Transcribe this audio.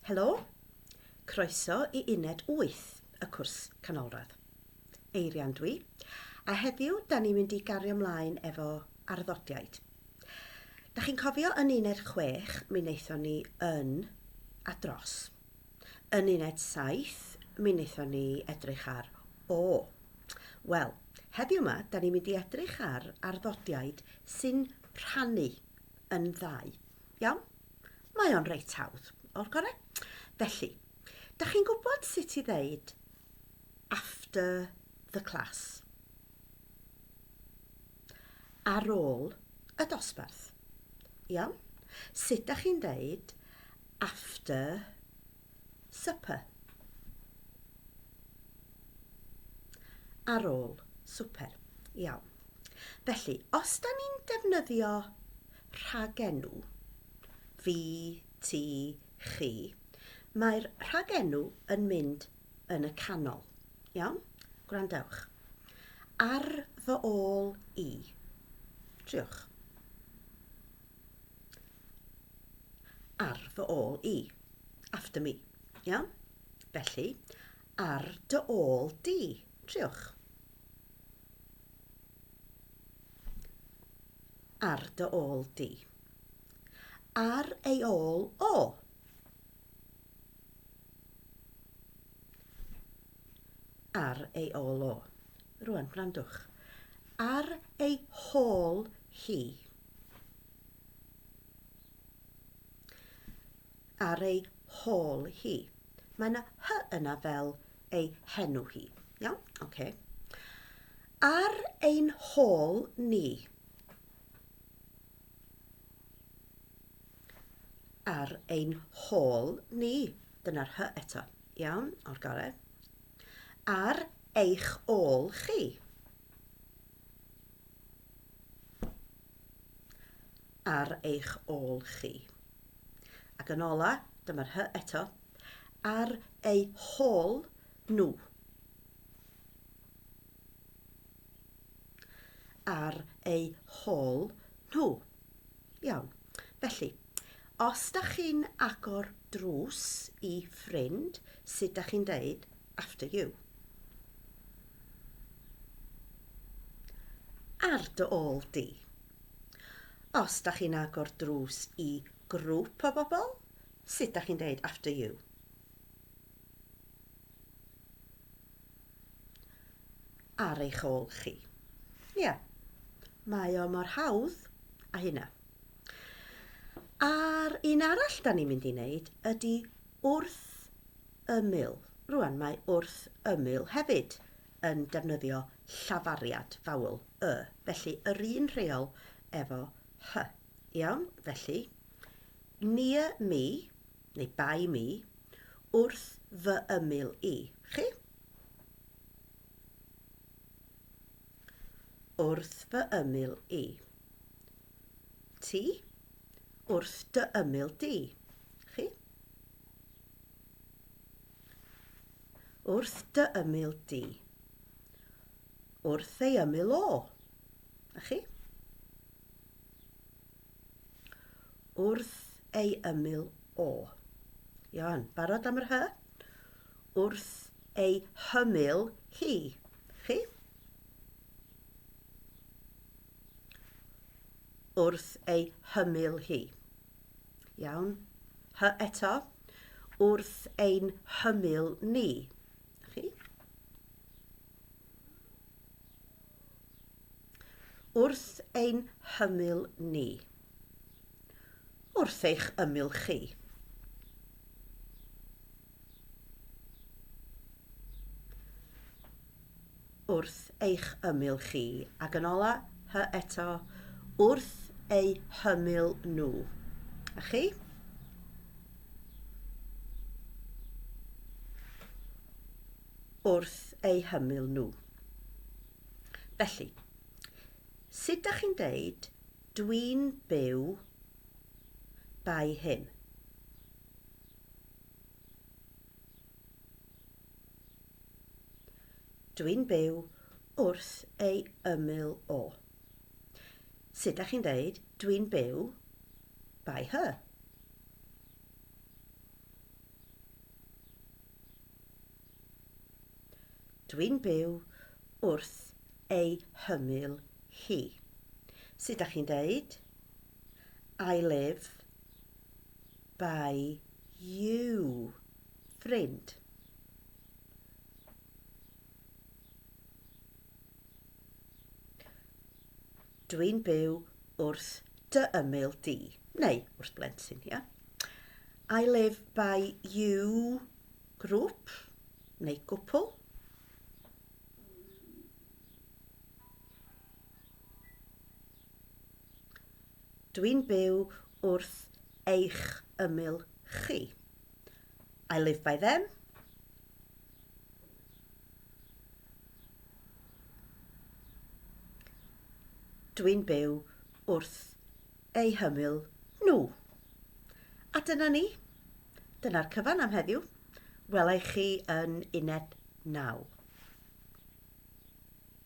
Helo! Croeso i Uned 8 y cwrs Canolradd. Eirian dwi, a heddiw da ni'n mynd i gario mlaen efo arddodiaid. Da chi'n cofio yn Uned 6 mi wnaethon ni yn a dros. Yn Uned 7 mi wnaethon ni edrych ar o. Wel, heddiw yma da ni'n mynd i edrych ar arddodiaid sy'n rhannu yn ddau. Iawn? Mae o'n reit hawdd, o'r gorau. Felly, da chi'n gwybod sut i ddeud after the class? Ar ôl y dosbarth. Iawn? Sut da chi'n ddeud after supper? Ar ôl swper. Iawn. Felly, os da ni'n defnyddio rhagenw, fi, ti, chi, mae'r rhagenw yn mynd yn y canol. Iawn? Gwrandewch. Ar fy ôl i. Triwch. Ar fy ôl i. After me. Iawn? Felly, ar dy ôl di. Triwch. Ar dy ôl di. Ar ei ôl o. Ar ei ôl o. Rwan, gwrandwch. Ar ei hôl hi. Ar ei hôl hi. Mae yna hy yna fel ei henw hi. Iawn? Oce. Okay. Ar ein hôl ni. Ar ein hôl ni. Dyna'r hy eto. Iawn, o'r gorau. Ar eich ôl chi. Ar eich ôl chi. Ac yn ola, dyma'r hy eto, ar eu hôl nhw. Ar eu hôl nhw. Iawn. Felly, os da chi'n agor drws i ffrind, sut da chi'n deud after you? Ar dy ôl di. Os da chi'n agor drws i grŵp o bobl, sut da chi'n deud after you? Ar eich ôl chi. Ie, yeah. Mae o mor hawdd a hynna. A'r un arall da ni'n mynd i wneud ydy wrth ymyl. Rwan mae wrth ymyl hefyd yn defnyddio llafariad, vowel, y. Felly, yr un rheol efo hy. Iawn? Felly, near me, neu by me, wrth fy ymyl i. Chi? Wrth fy ymyl i. Ti? Wrth dy ymyl di. Chi? Wrth dy ymyl di. Wrth ei ymyl o. A chi? Wrth ei ymyl o. Iawn, barod am yr hy? Wrth ei hymyl hi. Chi? Wrth ei hymyl hi. Iawn. Hy eto. Wrth ein hymyl ni. Chi? Wrth ein hymyl ni. Wrth eich ymyl chi. Wrth eich ymyl chi. Ac yn ola, hy eto, wrth eu hymyl nhw. A chi? Wrth eu hymyl nhw. Felly, sut dach chi'n deud dwi'n byw by him? Dwi'n byw wrth ei ymyl o. Sut dach chi'n deud dwi'n byw by her? Dwi'n byw wrth ei hymyl hi. Sut dach chi'n deud? I live by you. Ffrind. Dwi'n byw wrth dy ymyl di, neu wrth blentyn, ia? I live by you grŵp, neu gwpl. Dwi'n byw wrth eich ymyl chi. I live by them. Dwi'n byw wrth eu hymyl nhw. A dyna ni. Dyna'r cyfan am heddiw. Wela i chi yn uned 9.